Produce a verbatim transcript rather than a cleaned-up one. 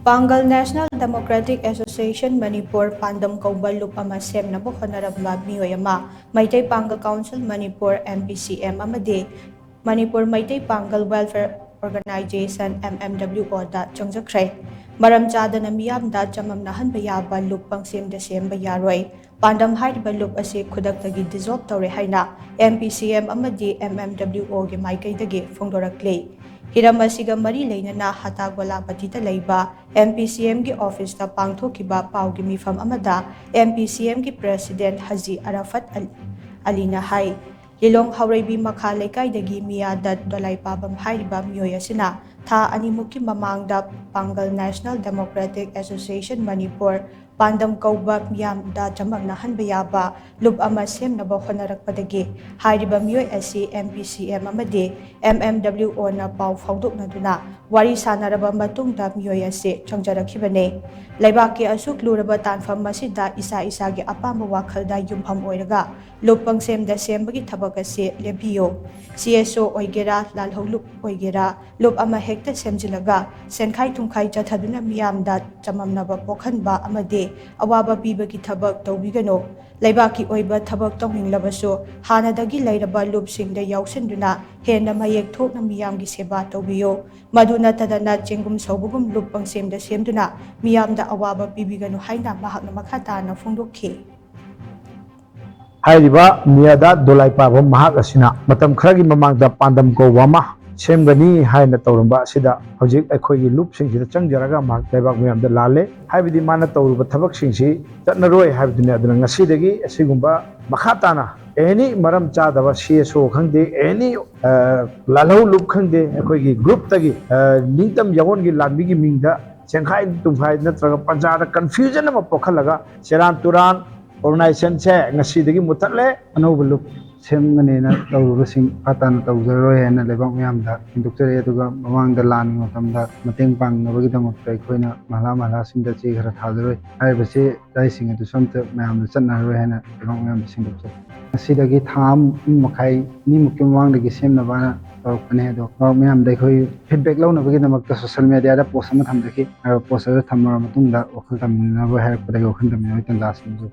ꯄꯥꯡꯒꯜ National Democratic Association Manipur ꯄꯥꯟꯗꯝ ꯀꯧꯕ ꯂꯨꯞ ꯑꯃ ꯁꯦꯝꯅꯕ ꯍꯣꯠꯅꯔꯝꯕ ꯃꯤꯑꯣꯏ ꯑꯃ ꯃꯩꯇꯩ ꯄꯥꯡꯒꯜ Council Manipur, M P C M, ꯑꯃꯗꯤ ꯃꯅꯤꯄꯨꯔ ꯃꯩꯇꯩ ꯄꯥꯡꯒꯜ Welfare Organization, M M W O, ꯗ ꯆꯪꯖꯈ꯭ꯔꯦ꯫ ꯃꯔꯝ ꯆꯥꯗꯅ ꯃꯤꯌꯥꯝꯗ ꯆꯃꯝꯅꯍꯟꯕ ꯌꯥꯕ ꯂꯨꯞ ꯄꯪꯁꯦꯝꯗ ꯁꯦꯝꯕ ꯌꯥꯔꯣꯏ꯫ ꯄꯥꯟꯗꯝ ꯍꯥꯏꯔꯤꯕ ꯂꯨꯞ ꯑꯁꯤ ꯈꯨꯗꯛꯇꯒꯤ dissolve ꯇꯧꯔꯦ ꯍꯥꯏꯅ M P C M ꯑꯃꯗꯤ M M W O ꯒꯤ ꯃꯥꯏꯀꯩꯗꯒꯤ ꯐꯣꯡꯗꯣꯔꯛꯂꯤ꯫ ꯍꯤꯔꯝ ꯑꯁꯤꯒ ꯃꯔꯤ ꯂꯩꯅꯅ ꯍꯇꯥꯒꯣꯂꯥꯄꯇꯤꯗ ꯂꯩꯕ M P C M ꯒꯤ office ꯇ ꯄꯥꯡꯊꯣꯛꯈꯤꯕ ꯄꯥꯎꯒꯤ ꯃꯤꯐꯝ ꯑꯃꯗ M P C M ꯒꯤ President ꯍꯖꯤ ꯑꯔꯥꯐꯠ ꯑꯜ-, ꯑꯂꯤꯅ ꯍꯥꯏ, ꯂꯤꯂꯣꯡ ꯍꯥꯎꯔꯩꯕꯤ ꯃꯈꯥ ꯂꯩꯀꯥꯏꯗꯒꯤ ꯃꯤꯌꯥꯗꯠ ꯗꯣꯂꯥꯏꯄꯥꯕꯝ ꯍꯥꯏꯔꯤꯕ ꯃꯤꯑꯣꯏ ꯑꯁꯤꯅ ꯊꯥ ꯑꯅꯤꯃꯨꯛꯀꯤ ꯃꯃꯥꯡꯗ ꯄꯥꯡꯒꯜ National Democratic Association Manipur ꯄꯥꯟꯗꯝ ꯀꯧꯕ ꯃꯤꯌꯥꯝꯗ ꯆꯃꯝꯅꯍꯟꯕ ꯌꯥꯕ ꯂꯨꯞ ꯑꯃ ꯁꯦꯝꯅꯕ ꯍꯣꯠꯅꯔꯛꯄꯗꯒꯤ ꯍꯥꯏꯔꯤꯕ ꯃꯤꯑꯣꯏ ꯑꯁꯤ M P C M ꯑꯃꯗꯤ M M W O ꯅ ꯄꯥꯎ ꯐꯥꯎꯗꯣꯛꯅꯗꯨꯅ ꯋꯥꯔꯤ ꯁꯥꯟꯅꯔꯕ ꯃꯇꯨꯡꯗ ꯃꯤꯑꯣꯏ ꯑꯁꯤ ꯆꯪꯖꯔꯛꯈꯤꯕꯅꯤ꯫ ꯂꯩꯕꯥꯛꯀꯤ ꯑꯁꯨꯛ ꯂꯨꯔꯕ ꯇꯥꯟꯐꯝ ꯑꯁꯤꯗ ꯏꯁꯥ ꯏꯁꯥꯒꯤ ꯑꯄꯥꯝꯕ ꯋꯥꯈꯜꯗ ꯌꯨꯝꯐꯝ ꯑꯣꯏꯔꯒ ꯂꯨꯞ ꯄꯪꯁꯦꯝꯗ ꯁꯦꯝꯕꯒꯤ ꯊꯕꯛ ꯑꯁꯤ ꯂꯦꯞꯄꯤꯌꯨ꯫ C S O ꯑꯣꯏꯒꯦꯔꯥ, ꯂꯥꯜꯍꯧ ꯂꯨꯞ ꯑꯣꯏꯒꯦꯔꯥ, ꯂꯨꯞ ꯑꯃ ꯍꯦꯛꯇ ꯁꯦꯝꯖꯤꯜꯂꯒ ꯁꯦꯟꯈꯥꯏ ꯊꯨꯝꯈꯥꯏ ꯆꯠꯊꯗꯨꯅ ꯃꯤꯌꯥꯝꯗ ꯆꯃꯝꯅꯕ ꯄꯣꯛꯍꯟꯕ ꯑꯃꯗꯤ ꯑꯋꯥꯕ ꯄꯤꯕꯒꯤ ꯊꯕꯛ ꯇꯧꯕꯤꯒꯅꯨ꯫ ꯂꯩꯕꯥꯛꯀꯤ ꯑꯣꯏꯕ ꯊꯕꯛ ꯇꯧꯅꯤꯡꯂꯕꯁꯨ ꯍꯥꯟꯅꯗꯒꯤ ꯂꯩꯔꯕ ꯂꯨꯞꯁꯤꯡꯗ ꯌꯥꯎꯁꯤꯟꯗꯨꯅ ꯍꯦꯟꯅ ꯃꯌꯦꯛ ꯊꯣꯛꯅ ꯃꯤꯌꯥꯝꯒꯤ ꯁꯦꯕꯥ ꯇꯧꯕꯤꯌꯨ꯫ ꯃꯗꯨ ꯅꯠꯇꯗꯅ ꯆꯦꯡꯒꯨꯝ ꯁꯧꯕꯒꯨꯝ ꯂꯨꯞ ꯄꯪꯁꯦꯝꯗ ꯁꯦꯝꯗꯨꯅ ꯃꯤꯌꯥꯝꯗ ꯑꯋꯥꯕ ꯄꯤꯕꯤꯒꯅꯨ ꯍꯥꯏꯅ ꯃꯍꯥꯛꯅ ꯃꯈꯥ ꯇꯥꯅ ꯐꯣꯡꯗꯣꯛꯈꯤ꯫ ꯍꯥꯏꯔꯤꯕ ꯃꯤꯌꯥꯗꯥ ꯗꯣꯂꯥꯏ ꯄꯥꯕꯝ ꯃꯍꯥꯛ ꯑꯁꯤꯅ ꯃꯇꯝ ꯈꯔꯒꯤ ꯃꯃꯥꯡꯗ ꯄꯥꯟꯗꯝ ꯀꯧꯕ ꯑꯃ ꯁꯦꯝꯒꯅꯤ ꯍꯥꯏꯅ ꯇꯧꯔꯝꯕ ꯑꯁꯤꯗ ꯍꯧꯖꯤꯛ ꯑꯩꯈꯣꯏꯒꯤ ꯂꯨꯞꯁꯤꯡꯁꯤꯗ ꯆꯪꯖꯔꯒ ꯃꯍꯥꯛ ꯂꯩꯕꯥꯛ ꯃꯤꯌꯥꯝꯗ ꯂꯥꯜꯂꯦ꯫ ꯍꯥꯏꯕꯗꯤ ꯃꯥꯅ ꯇꯧꯔꯨꯕ ꯊꯕꯛꯁꯤꯡꯁꯤ ꯆꯠꯅꯔꯣꯏ ꯍꯥꯏꯕꯗꯨꯅꯤ꯫ ꯑꯗꯨꯅ ꯉꯁꯤꯗꯒꯤ ꯑꯁꯤꯒꯨꯝꯕ ꯃꯈꯥ ꯇꯥꯅ ꯑꯦꯅꯤ ꯃꯔꯝ ꯆꯥꯗꯕ C S O ꯈꯪꯗꯦ, ꯑꯦꯅꯤ ꯂꯥꯜꯍꯧ ꯂꯨꯞ ꯈꯪꯗꯦ, ꯑꯩꯈꯣꯏꯒꯤ ꯒ꯭ꯔꯨꯞꯇꯒꯤ ꯅꯤꯡꯇꯝ ꯌꯥꯑꯣꯟꯒꯤ ꯂꯥꯟꯃꯤꯒꯤ ꯃꯤꯡꯗ ꯆꯦꯡꯈꯥꯏ ꯇꯨꯝꯈꯥꯏ ꯅꯠꯇ꯭ꯔꯒ ꯄ꯭ꯔꯖꯥꯗ confusion ꯑꯃ ꯄꯣꯛꯍꯜꯂꯒ ꯁꯦꯔꯥꯟ ꯇꯨꯔꯥꯟ organization ꯁꯦ ꯉꯁꯤꯗꯒꯤ ꯃꯨꯠꯊꯠꯂꯦ꯫ ꯑꯅꯧꯕ ꯂꯨꯞ ꯁꯦꯝꯒꯅꯦꯅ ꯇꯧꯔꯨꯕꯁꯤꯡ ꯃꯈꯥ ꯇꯥꯅ ꯇꯧꯖꯔꯔꯣꯏ ꯍꯥꯏꯅ ꯂꯩꯕꯥꯛ ꯃꯤꯌꯥꯝꯗ ꯐꯣꯡꯗꯣꯛꯆꯔꯤ꯫ ꯑꯗꯨꯒ ꯃꯃꯥꯡꯗ ꯂꯥꯟꯒꯤ ꯃꯇꯝꯗ ꯃꯇꯦꯡ ꯄꯥꯡꯅꯕꯒꯤꯗꯃꯛꯇ ꯑꯩꯈꯣꯏꯅ ꯃꯍꯂꯥ ꯃꯍꯂꯥꯁꯤꯡꯗ ꯆꯦ ꯈꯔ ꯊꯥꯖꯔꯣꯏ꯫ ꯍꯥꯏꯔꯤꯕꯁꯤ ꯂꯥꯏꯁꯤꯡ ꯑꯗꯨꯁꯨ ꯑꯝꯇ ꯃꯌꯥꯝꯗ ꯆꯠꯅꯔꯔꯣꯏ ꯍꯥꯏꯅ ꯂꯩꯕꯥꯛ ꯃꯤꯌꯥꯝꯗ ꯁꯦꯡꯗꯣꯛꯆꯔꯤ꯫ ꯉꯁꯤꯗꯒꯤ ꯊꯥ ꯑꯃ ꯃꯈꯥꯏ ꯑꯅꯤꯃꯨꯛꯀꯤ ꯃꯃꯥꯡꯗꯒꯤ ꯁꯦꯝꯅꯕ ꯇꯧꯔꯛꯄꯅꯦ꯫ ꯑꯗꯣ ꯃꯌꯥꯝꯗ ꯑꯩꯈꯣꯏ ꯐꯤꯗꯕꯦꯛ ꯂꯧꯅꯕꯒꯤꯗꯃꯛꯇ ꯁꯣꯁꯦꯜ ꯃꯦꯗꯤꯌꯥꯗ ꯄꯣꯁ ꯑꯃ ꯊꯝꯖꯈꯤ꯫ ꯍꯥꯏꯔꯤꯕ ꯄꯣꯁ ꯑꯗꯨ ꯊꯝꯃꯕ ꯃꯇꯨꯡꯗ ꯋꯥꯈꯜ ꯇꯝꯃꯤꯟꯅꯅꯕ ꯍꯥꯏꯔꯛꯄꯗꯒꯤ ꯋꯥꯈꯜ ꯇꯝꯃꯤꯟꯅꯕꯒꯤ ꯇꯥꯟꯖꯥꯁꯤꯡꯁꯨ